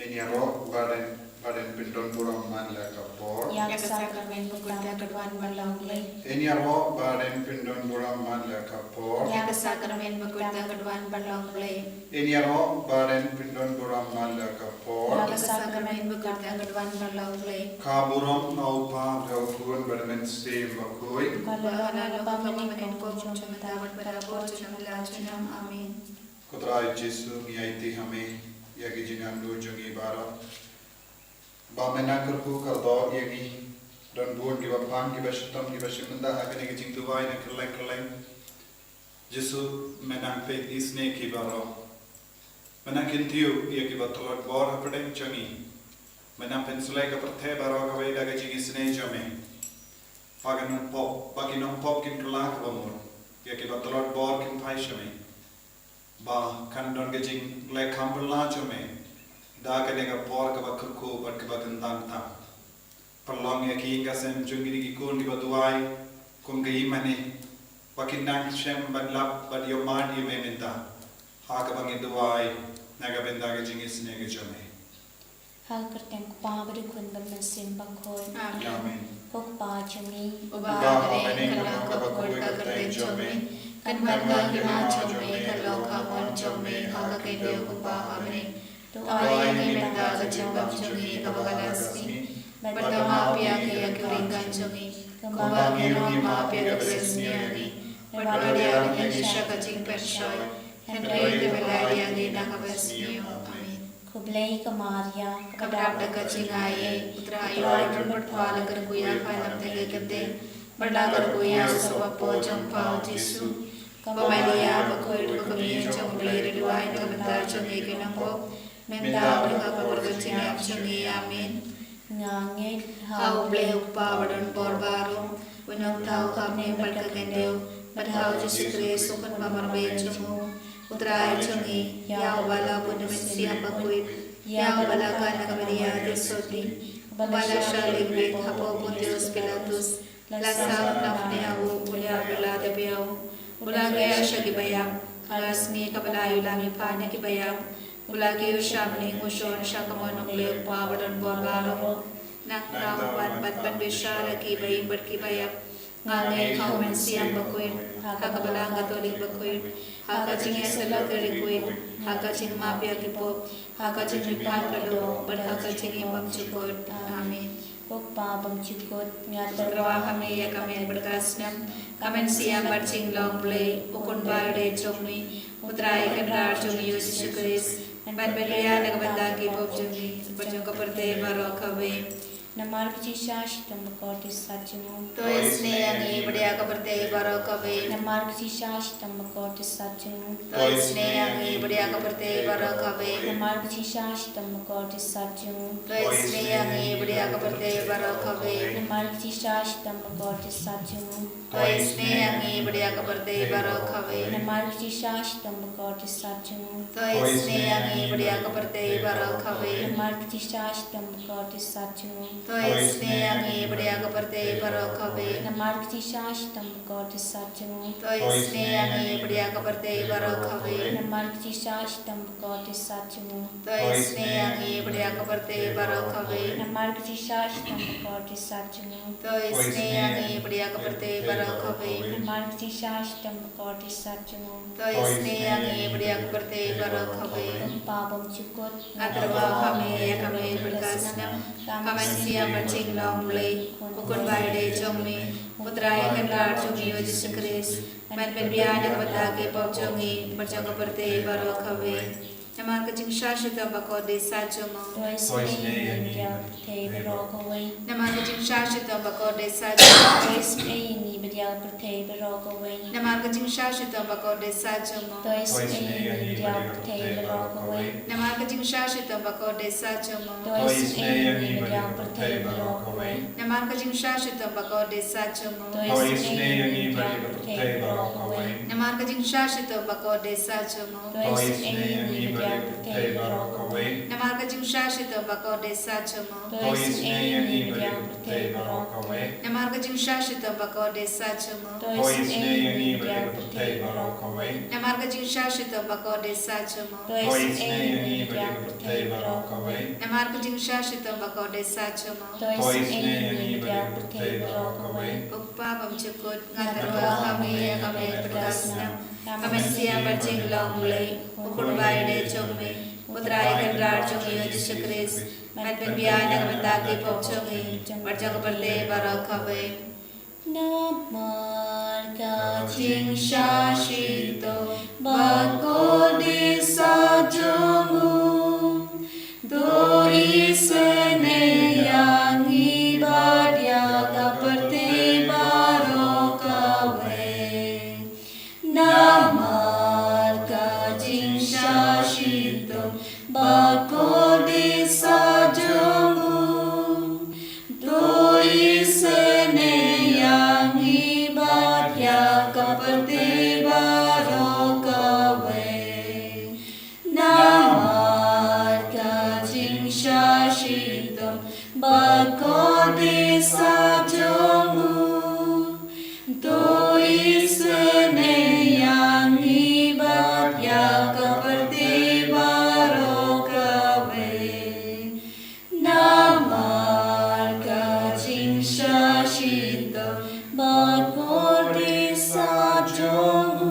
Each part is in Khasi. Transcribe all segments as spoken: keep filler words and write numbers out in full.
Ïaroh ba dang, ba dang pyndon burom man la ka por. Ïa ka sakramen bakhuid da ka duwan ban long Blei. Ïaroh ba dang pyndon burom man la ka por. Ïa ka sakramen bakhuid da ka duwan ban long Blei. Ïaroh ba dang pyndon burom man la ka por. Ïa ka sakramen bakhuid da ka duwan ban long Blei. Ka burom ha u Kpa, ha u Khun bad ha u Mynsiem Bakhuid. Ba la long, ba la long, ba la long, ba la long. Amen. Ko Trai Jisu, ngi aiti ha me ïa ki jingangnud jong ngi baroh. Ba me nang kyrkhu kyrdoh ïa ngi. Don bun kiba pang, kiba shitom, kiba shim bynta ha kane ka jingduwai na kylleng kylleng. Jisu, me nang peit isynei ïa ki baroh. Me nang kyntiew ïa kiba tlot bor hapdeng jong ngi. Me nang pynshlei ka pyrthei baroh kawei da ka jingisynei jong me. Ba ki nongpop, ba ki nongpop kin kylla kaba mut. Ïa kiba tlot bor kin phai sha me. Ba kan don ka jingleh kham bylla jong me da kane ka por kaba kyrkhu bad kaba kyntang tam. Pynlong ïa ki ïing ki sem jong kine ki khun kiba duwai kum ka ïing mane, ba kin nang shem bad lap bad ïohmad ïa me mynta ha kaba ngi duwai na ka bynta ka jingisynei ka jong me. Ha ka kyrteng u Kpa bad u Khun bad u Mynsiem Bakhuid. Amen. Amen. Ko Kpa jong ngi uba ha bneng, ka long kaba khuid ka kyrteng jong me. Kan wan ka hima jong me, kan long ka mon jong me ha ka khyndew kumba ha bneng. To ai ïa ngi mynta ka jingbam jong ngi kaba ka la ka sngi. Bad to map ïa ngi ïa ki riewkynmaw jong ngi, kumba ngi ruh ngi map ïa ki ba riewsniew ïa ngi. Bad wat ïa ngi sha ka jingpynshoi, hynrei to pynlait ïa ngi na kaba sniew. Amen. Khublei ko Maria, kaba dap da ka jingaiei, U Trai u don bad pha, la kyrkhu ïa pha lymne ki kynthei, bad la kyrkhu ïa u soh hapoh jong pha u Jisu. Ko Maria bakhuid, ko kmie jong U Blei, ruh duwai na ka bynta jong ngi ki nongpop, mynta bad ha ka por ka jingïap jong ngi. Amen. Nga ngeit ha U Blei U Kpa badonbor baroh, u nongthaw ha bneng bad ha ka khyndew, bad ha u Jisu Khrist u Khun bamarwei jong u, U Trai jong ngi, ïa uba la bun da u Mynsiem Bakhuid, ïa uba la kha na ka Maria ka diengphna, uba la shah lyngngoh hapoh u Pontius Pilatus, la sah, u la neh, u la ïap, u la tep, u la kha sha kiba ïap, ha ka sngi kaba la ïalam ïa pha na kiba ïap, u la kiew sha bneng, u shon sha ka mon U Blei U Kpa badonbor baroh. Nangta un wan ban pynbishar ïa kiba im bad kiba ïap. Nga ngeit ha U Mynsiem Bakhuid, ha ka Balang Katholik bakhuid, ha ka jingïasyllok ki riewkhuid, ha ka jingmap ïa ki pop, ha ka jingpynïap ka doh, bad ha ka jingim bymjukut. Amen. Ko Kpa bymjukut, nga tyrwa ha me ïa ka met bad ka snem, ka mynsiem bad jinglong Blei, u Khun baiadei jong me, U Trai Kynrad jong ngi U Jisu Khrist, ban pynriah na ka bynta ki pop jong ngi bad jong ka pyrthei baroh kawei. Namar ka jingshisha shitom bakordit sat jong u, to isynei ïa ngi bad ïa ka pyrthei baroh kawei. Namar ka jingshisha shitom bakordit sat jong u, to isynei ïa ngi bad ïa ka pyrthei baroh kawei. Namar ka jingshisha shitom bakordit sat jong u, to isynei ïa ngi bad ïa ka pyrthei baroh kawei. Namar ka jingshisha shitom bakordit sat jong u, to isynei ïa ngi bad ïa ka pyrthei baroh kawei. Namar ka jingshisha shitom bakordit sat jong u, to isynei ïa ngi bad ïa ka pyrthei baroh kawei. Namar ka jingshisha shitom bakordit sat jong u, to isynei ïa ngi bad ïa ka pyrthei baroh kawei. Namar ka jingshisha shitom bakordit sat jong u, to isynei ïa ngi bad ïa ka pyrthei baroh kawei. Namar ka jingshisha shitom bakordit sat jong u, to isynei ïa ngi bad ïa ka pyrthei baroh kawei. Namar ka jingshisha shitom bakordit sat jong u, to isynei ïa ngi bad ïa ka pyrthei baroh kawei. Namar ka jingshisha shitom bakordit sat jong u, to isynei ïa ngi bad ïa ka pyrthei baroh kawei. Ko Kpa bymjukut, nga tyrwa ha me ïa ka met bad ka snem, ka mynsiem bad jinglong Blei, u Khun baiadei jong me, U Trai Kynrad jong ngi U Jisu Khrist, ban pynriah na ka bynta ki pop jong ngi bad jong ka pyrthei baroh kawei. Namar ka jingshisha shitom bakordit sat jong u, to isynei ïa ngi bad ïa ka pyrthei baroh kawei. Namar ka jingshisha shitom bakordit sat jong u, to isynei ïa ngi bad ïa ka pyrthei baroh kawei. Namar ka jingshisha shitom bakordit sat jong u, to isynei ïa ngi bad ïa ka pyrthei baroh kawei. Namar ka jingshisha shitom bakordit sat jong u, to isynei ïa ngi bad ïa ka pyrthei baroh kawei. Namar ka jingshisha shitom bakordit sat jong u, to isynei ïa ngi bad ïa ka pyrthei baroh kawei. Namar ka jingshisha shitom bakordit sat jong u, to isynei ïa ngi bad ïa ka pyrthei baroh kawei. Namar ka jingshisha shitom bakordit sat jong u, to isynei ïa ngi bad ïa ka pyrthei baroh kawei. Namar ka jingshah shitom ba kordit sah jong u. To isynei ïa ngi bad ïa ka pyrthei baroh kawei. Namar ka jingshah shitom ba kordit sah jong u. To isynei ïa ngi bad ïa ka pyrthei baroh kawei. Namar ka jingshah shitom ba kordit sah jong u. To isynei ïa ngi bad ïa ka pyrthei baroh kawei. Ko Kpa bymjukut, nga tyrwa ha me ïa ka met bad ka snam, ka mynsiem bad jinglong Blei, u Khun Baieit jong me, u Trai Kynrad jong ngi u Jisu Khrist, ban pynbiang na ka bynta ki pop jong ngi bad jong ka pyrthei baroh kawei. Namar ka jingshah shitom ba kordit sah jong u, to isynei ïa ngi bad ïa ka pyrthei baroh kawei. Namar ka jingshah shitom ba kordit sah jong u, to isynei ïa ngi bad ïa ka pyrthei baroh kawei. Namar ka jingshah shitom ba kordit sah jong u, to isynei ïa ngi bad ïa ka pyrthei baroh kawei. Namar ka jingshah shitom ba kordit sah jong u,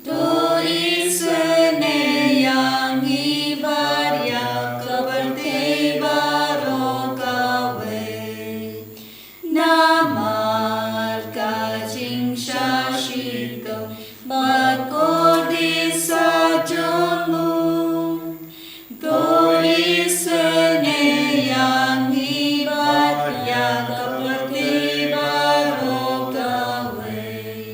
to isynei ïa ngi bad ïa ka pyrthei baroh kawei. Namar ka jingshah shitom ba kordit sah jong u, to isynei ïa ngi bad ïa ka pyrthei baroh kawei.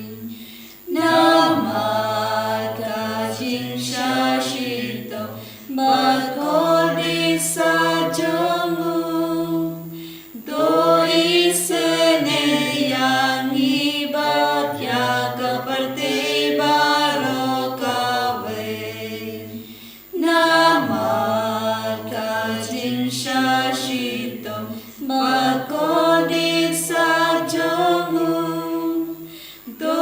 Namar ka jingshah shitom ba kordit sah jong u, to isynei ïa ngi bad ïa ka pyrthei baroh kawei. Namar ka jingshah shitom ba kordit sah jong u, to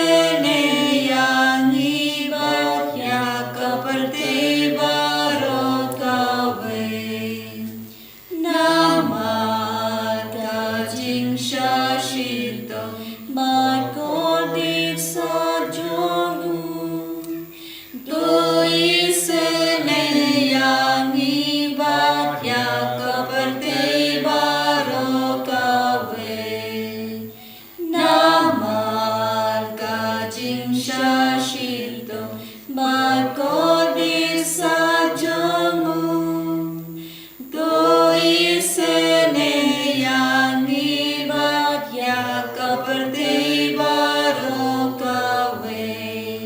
isynei ïa ngi bad ïa ka pyrthei baroh kawei. Namar ka jingshah shitom ba kordit sah jong u, to isynei ïa ngi bad ïa ka pyrthei baroh kawei. Namar ka jingshah shitom ba kordit sah jong u, to isynei ïa ngi bad ïa ka pyrthei baroh kawei.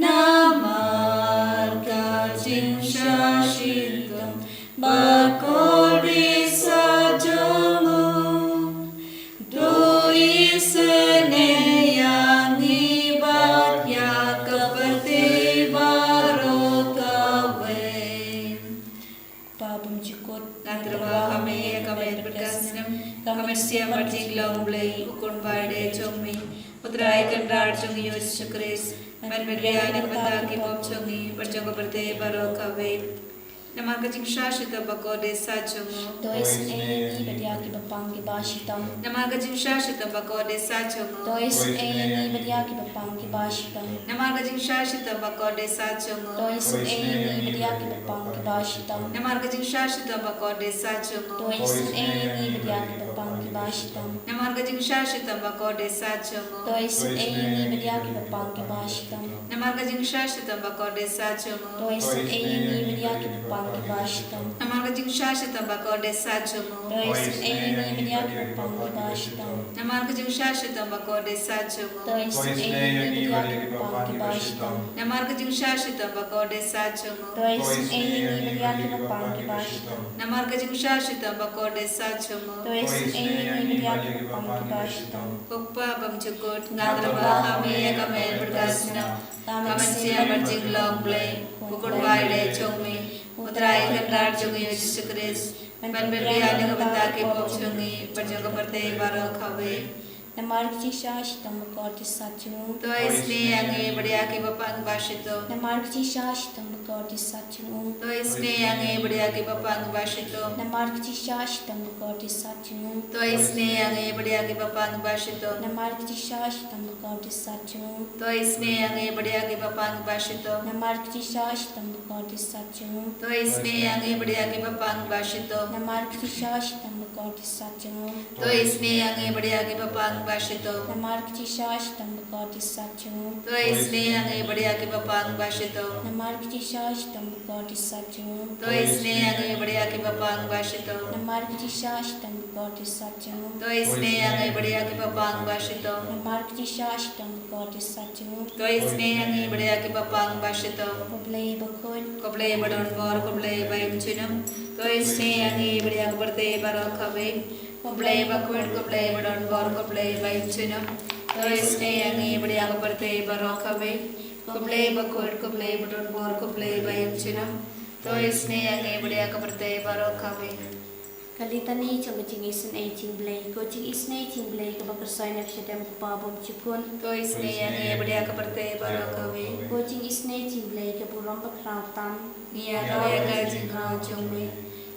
Namar ka jingshah shitom ba kordit sah jong u, to isynei ïa ngi bad ïa ka pyrthei baroh kawei. Kpa bymjukut, nga tyrwa ha me ïa ka met bad ka snam, ka mynsiem bad jinglong Blei, u Khun Baieit jong me, u Trai Kynrad jong ngi u Jisu Khrist, ban pynbiang na ka bynta ki pop jong ngi bad jong ka pyrthei baroh kawei. Namar ka jingshah shitom ba kordit sah jong u, to isynei ïa ngi bad ïa kiba pang kiba shitom. Namar ka jingshah shitom ba kordit sah jong u, to isynei ïa ngi bad ïa kiba pang kiba shitom. Namar ka jingshah shitom ba kordit sah jong u, to isynei ïa ngi bad ïa kiba pang kiba shitom. Namar ka jingshah shitom ba kordit sah jong u, to isynei ïa ngi bad ïa kiba pang kiba shitom. Namar ka jingshah shitom ba kordit sah jong u, to isynei ïa ngi bad ïa kiba pang kiba shitom. Namar ka jingshah shitom ba kordit sah jong u, to isynei ïa ngi bad ïa kiba pang kiba shitom. Namar ka jingshah shitom ba kordit sah jong u, to isynei ïa ngi bad ïa kiba pang kiba shitom. Namar ka jingshah shitom ba kordit sah jong u, to isynei ïa ngi bad ïa kiba pang kiba shitom. Namar ka jingshah shitom ba kordit sah jong u, to isynei ïa ngi bad ïa kiba pang kiba shitom. Namar ka jingshah shitom ba kordit sah jong u, to isynei ïa ngi bad ïa kiba pang kiba shitom. Ko Kpa bymjukut, nga tyrwa ha me ïa ka met bad ka snam, ka mynsiem bad jinglong Blei, u Khun Baieit jong me, u Trai Kynrad jong ngi u Jisu Khrist, ban pynbiang na ka bynta ki pop jong jong ka pyrthei baroh kawei. Namar ka jingshisha shitom bakordit sat jong u. To isynei ïa ngi bad ïa kiba pang ba shitom. Namar ka jingshisha shitom bakordit sat jong u. To isynei ïa ngi bad ïa kiba pang ba shitom. Namar ka jingshisha shitom bakordit sat jong u. To isynei ïa ngi bad ïa kiba pang ba shitom. Namar ka jingshisha shitom bakordit sat jong u. To isynei ïa ngi bad ïa kiba pang ba shitom. Namar ka jingshisha shitom bakordit sat jong u. To isynei ïa ngi bad ïa kiba pang ba shitom. Namar ka jingshisha shitom bakordit sat jong u. To isynei ïa ngi bad ïa kiba pang ba shitom. Namar ka jingshisha shitom bakordit sat jong u. To isynei ïa ngi bad ïa kiba pang ba shitom. Namar ka jingshisha shitom bakordit sat jong u. To isynei ïa ngi bad ïa kiba pang ba shitom. Namar ka jingshisha shitom bakordit sat jong u. To isynei ïa ngi bad ïa kiba pang ba shitom. Namar ka jingshisha shitom bakordit sat jong u. To isynei ïa ngi bad ïa kiba pang ba shitom. Ko Blei bakhuid. Ko Blei badonbor, ko Blei ba im junom. To isynei ïa ngi bad ïa ka pyrthei baroh kawei. Ko Blei bakhuid, ko Blei badonbor, ko Blei ba im junom. To isynei ïa ngi bad ïa ka pyrthei baroh kawei. Ko Blei bakhuid, ko Blei badonbor, ko Blei ba im junom. To isynei ïa ngi bad ïa ka pyrthei baroh kawei. Ka litani jong ka jingisynei jingblei. Ko jingisynei jingblei kaba kyrsoi na ka shadem kpa bymjukut. To isynei ïa ngi bad ïa ka pyrthei baroh kawei. Ko jingisynei jingblei ka burom bakhraw tam. Ngi ïa dawa ïa ka jingkhraw jong me.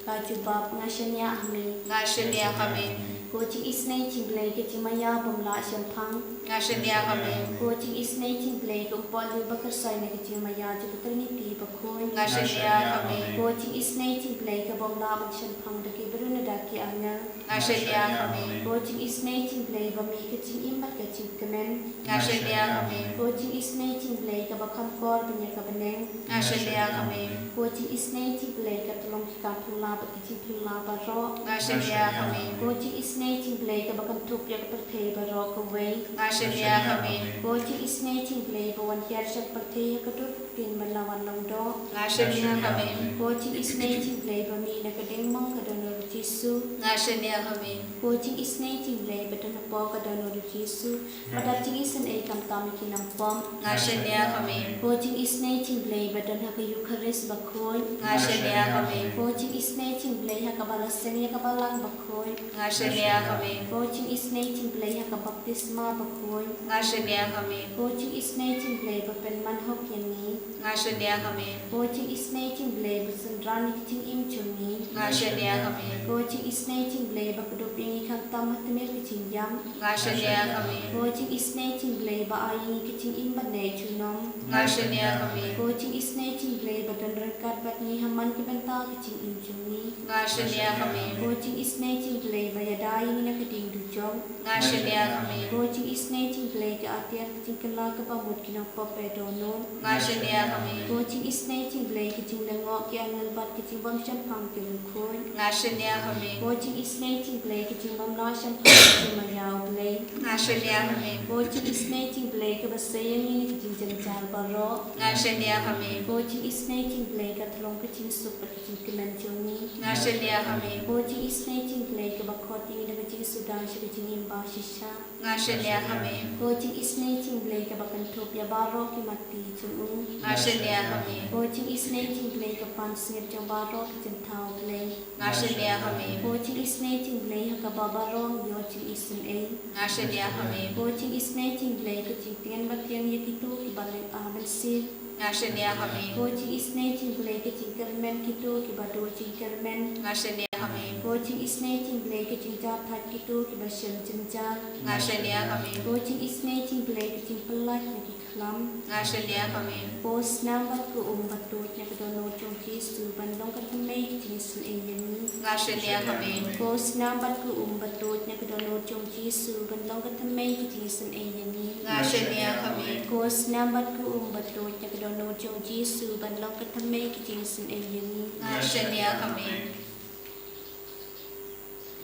Ka jubab, nga shaniah ha me. Nga shaniah ha me. Ko jingisynei jingblei ka jingmaïa bym lah shemphang. Nga shaniah ha me. Ko jingisynei jingblei ka umpohliew bakyrsoi na ka jingmaïa jong ka Triniti bakhuid. Nga shaniah ha me. Ko jingisynei jingblei ka bym lah ban shemphang da ki briew ne da ki angel. Nga shaniah ha me. Ko jingisynei jingblei ba mih ka jingim bad ka jingkmen. Nga shaniah ha me. Ko jingisynei jingblei kaba kham kor ban ïa ka bneng. Nga shaniah ha me. Ko jingisynei jingblei ka tyllong ki kam phylla bad ki jingphylla baroh. Nga shaniah ha me. Ko jingisynei jingblei kaba kynthup ïa ka pyrthei baroh kawei. Nga shaniah ha me. Ko jingisynei jingblei ba wan hiar sha ka pyrthei ha ka dur ka ktien ban la wan long doh. Nga shaniah ha me. Ko jingisynei jingblei ba mih na ka diengmong ka don u Jisu. Nga shaniah ha me. Ko jingisynei jingblei ba don hapoh ka don u Jisu. Ba da jingisynei khamtam ïa ki nongpop. Nga shaniah ha me. Ko jingisynei jingblei ba don ha ka Eukharist bakhuid. Nga shaniah ha me. Ko jingisynei jingblei ha kaba la seng ïa ka balang bakhuid. Nga shaniah ha me. Ko jingisynei jingblei ha ka baptisma bakhuid. Nga shaniah ha me. Ko jingisynei jingblei ba pynman hok ïa ngi. Nga shaniah ha me. Ko jingisynei jingblei ba synran ïa ka jingim jong ngi. Nga shaniah ha me. Ko jingisynei jingblei ba kdup ïa ngi khamtam ha tmier ka jingïap. Nga shaniah ha me. Ko jingisynei jingblei ba ai ïa ngi ka jingim ba neh junom. Nga shaniah ha me. Ko jingisynei jingblei ba don ryngkat bad ngi ha man ki bynta ka jingim jong ngi. Nga shaniah ha me. Ko jingisynei jingblei ba ïada ïa ngi na ka ding dujok. Nga shaniah ha me. Ko jingisynei jingblei ka atiar ka jingkylla kaba mut ki nongpop ba dohnud. Nga shaniah ha me. Ko jingisynei jingblei ka jinglyngngoh ki angel bad ka jingbymshemphang ki riewkhuid. Nga shaniah ha me. Ko jingisynei jingblei ka jingbymlah shemphang ka jingmaïa U Blei. Nga shaniah ha me. Ko jingisynei jingblei kaba sei ïa ngi na ka jingjynjar baroh. Nga shaniah ha me. Ko jingisynei jingblei ka tyllong ka jingsuk bad ka jingkmen jong ngi. Nga shaniah ha me. Ko jingisynei jingblei kaba khot ïa ngi na ka jingsuda sha ka jingim bashisha. Nga shaniah ha me. Ko jingisynei jingblei kaba kynthup ïa baroh ki mati jong u. Nga shaniah ha me. Ko jingisynei jingblei ka pansngiat jong baroh ki jingthaw Blei. Nga shaniah ha me. Ko jingisynei jingblei ha kaba baroh ngi ïoh jingisynei. Nga shaniah ha me. Ko jingisynei jingblei ka jingtngen ba thiang ïa kito kiba leh, ah, mynsiem. Nga shaniah ha me. Ko jingisynei jingblei ka jingkyrmen kito kiba duh jingkyrmen. Nga shaniah ha me. Ko jingisynei jingblei ka jingjahthait kito kiba shem jynjar. Nga shaniah ha me. Ko jingisynei jingblei ka jingpyllait na ki khlam. Nga shaniah ha me. Ko snam bad ko um ba tuid na ka dohnud jong u Jisu ban long ka thymmei ka jingisynei ïa ngi. Nga shaniah ha me. Ko snam bad ko um ba tuid na ka dohnud jong u Jisu ban long ka thymmei ka jingisynei ïa ngi. Nga shaniah ha me. Ko snam bad ko um ba tuid na ka dohnud jong u Jisu ban long ka thymmei ka jingisynei ïa ngi. Nga shaniah ha me.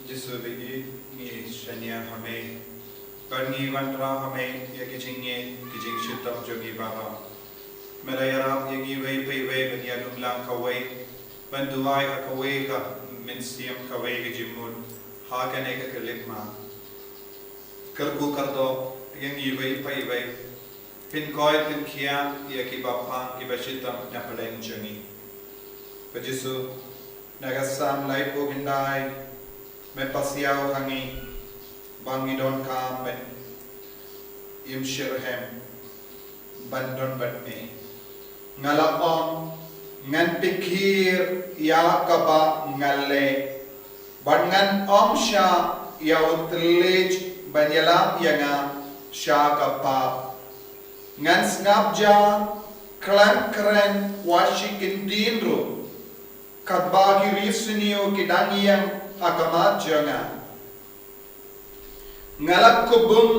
Jisu ba ïeit, ngi shaniah ha me. Ban ngi wanrah ha me ïa ki jingngeit ki jingshitom jong ngi baroh. Me la ïarap ïa ngi iwei pa iwei ban ïalum lang kawei, ban duwai ha kawei ka mynsiem, kawei ka jingmut ha kane ka khyllipmat. Kyrkhu kyrdoh ïa ngi iwei pa iwei. Pynkoit pynkhiah ïa kiba pang kiba shitom na pdeng jong ngi. Ko Jisu, na ka Salm laiphew khyndai, Me pasiaw ha ngi ba ngi donkam ban im shitrhem ban don bad me. Nga la ong, ngan pynkiew ïa kaba nga leh, bad ngan ym shah ïa u thylliej ban ïalam ïa nga sha ka pap. Ngan sngap jar, khlem kren wat shi kyntien ruh, katba ki riewsniew ki dang ïeng ha khmat jong nga. Nga la kbum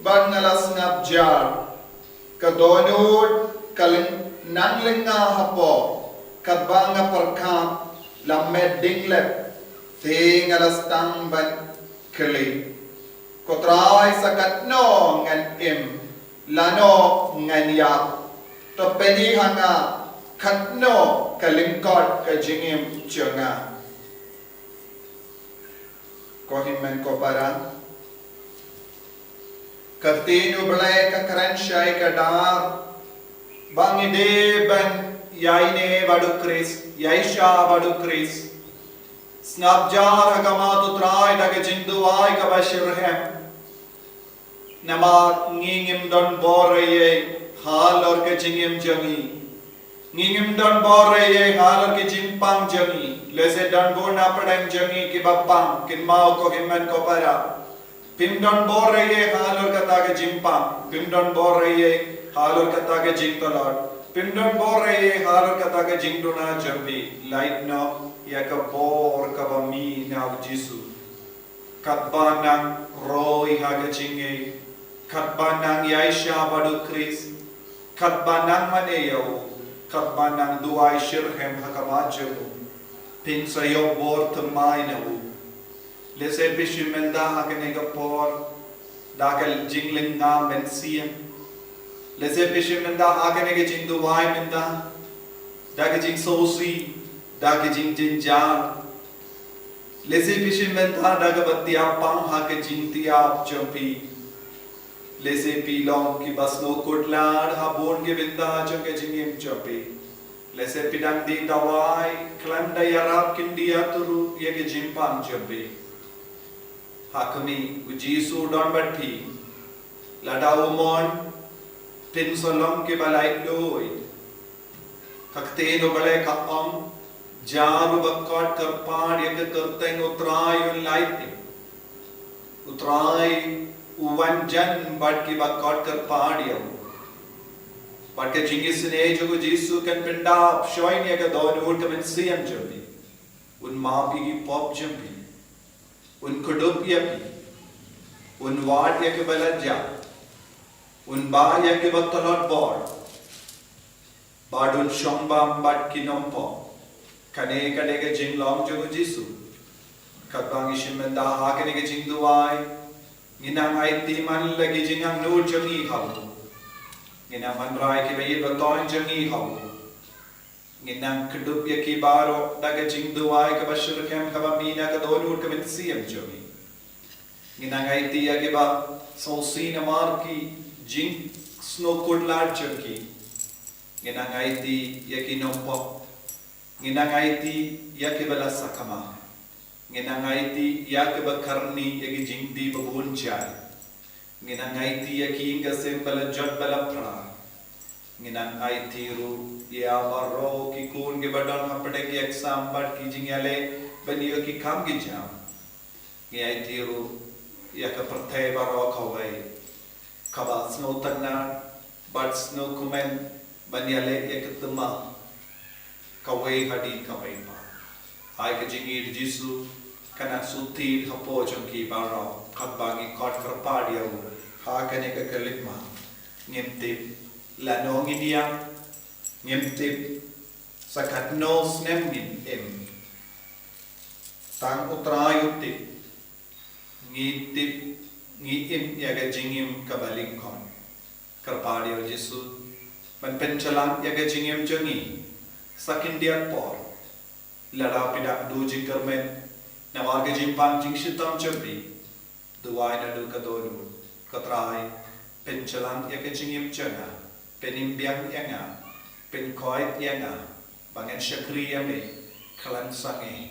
bad nga la sngap jar, ka dohnud ka lyng, nang lyngnga hapoh, katba nga pyrkhat, la met ding lep, te nga la sdang ban kylli, Ko Trai, sa katno ngan im, lano ngan ïap? To pyni ha nga katno ka lyngkot ka jingim jong nga. Ko hynmen ko para, ka ktien U Blei ka kren shai kdar ba ngi dei ban ïaineh bad U Khrist, ïaishah bad U Khrist, sngap jar ha khmat U Trai da ka jingduwai kaba shitrhem. Namar ngi ngim don bor ei ei halor ka jingim jong ngi. Ngi ngim don bor ei ei halor ka jingpang jong ngi. Lehse don bun na pdeng jong ngi kiba pang, kynmaw ko hynmen ko para. Phim don bor ei ei halor kata ka jingpang. Phim don bor ei ei halor kata ka jingtlot. Phim don bor ei ei halor kata ka jingduna jong phi. Lait noh ïa ka bor kaba mih na U Jisu. Katba nang roi ha ka jingngeit, katba nang ïaishah bad U Khrist, katba nang mane ïa u, katba nang duwai shitrhem ha khmat jong u, phin sa ïoh bor thymmai na u. Lehse phi shim mynta ha kane ka por da ka jinglyngngoh mynsiem. Lehse phi shim mynta ha kane ka jingduwai mynta da ka jingsngewsih, da ka jingjynjar. Lehse phi shim mynta da kaba thiah pang ha ka jingthiah jong phi. Lehse phi long kiba sngewkhuslai ha bun ki bynta jong ka jingim jong phi. Lehse phi dang die dawai khlem da ïarap khyndiat ruh ïa ka jingpang jong phi. Ha khmih, U Jisu u don bad phi. Lada u mon, phin sa long kiba laitluid. Ka ktien U Blei ka ong, jar u ba khot kyrpad ïa ka kyrteng U Trai un lait im. U Trai u wan jan bad kiba khot kyrpad ïa u. Bad ka jingisynei jong U Jisu kan pyndap shoi ïa ka dohnud ka mynsiem jong phi. Un map ïa ki pop jong phi. Un kdup ïa phi. Un wad ïa kiba la jah. Un bah ïa kiba tlot bor. Bad un shong bam bad ki nongpop. Kane ka dei ka jinglong jong U Jisu. Katba ngi shim mynta ha kane ka jingduwai, ngin nang aiti man la ki jingangnud jong ngi ha u. Ngin nang wanrah ïa kiba ïeit ba ton jong ngi ha u. Ngin nang kdup ïa ki baroh da ka jingduwai kaba shitrhem kaba mih na ka dohnud ka mynsiem jong ngi. Ngin nang aiti ïa kiba sngewsih namar ki jingsngewkhuslai jong ki. Ngin nang aiti ïa ki nongpop. Ngin nang aiti ïa kiba la sakma. Ngin nang aiti ïa kiba kyrni ïa ki jingdih ba bun jait. Ngin nang aiti ïa ki ïing ka sem ba la jot ba la phra. Ngin nang aiti ruh ïa baroh ki khun kiba don hapdeng ki exam bad ki jingïaleh ban ïoh ki kam ki jam. Ngi aiti ruh ïa ka pyrthei baroh kawei kaba sngewtynnad bad sngewkmen ban ïaleh ïa ka thma kawei hadien kawei pat. Ai ka jingïeit Jisu kan nang sngewthuh hapoh jong ki baroh katba ngi khot kyrpad ïa u ha kane ka khyllipmat. Ngim tip lano ngin ïap, ngim tip sa katno snem ngin im. Tang U Trai u tip. Ngi tip ngi im ïa ka jingim kaba lyngkot. Kyrpad ïa u Jisu ban pynjlan ïa ka jingim jong ngi sa khyndiat por. Lada phi dang duh jingkyrmen namar ka jingpang jingshitom jong phi, duwai naduh ka dohnud, Ko Trai, pynjlan ïa ka jingim jong nga, pynim biang ïa nga, pynkhuid ïa nga ba ngan shakri ïa me khlem sangeh.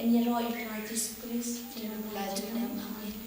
Yn ïaroh ïa u Trai Jisu Khrist, ïa u la jingim ha ngi.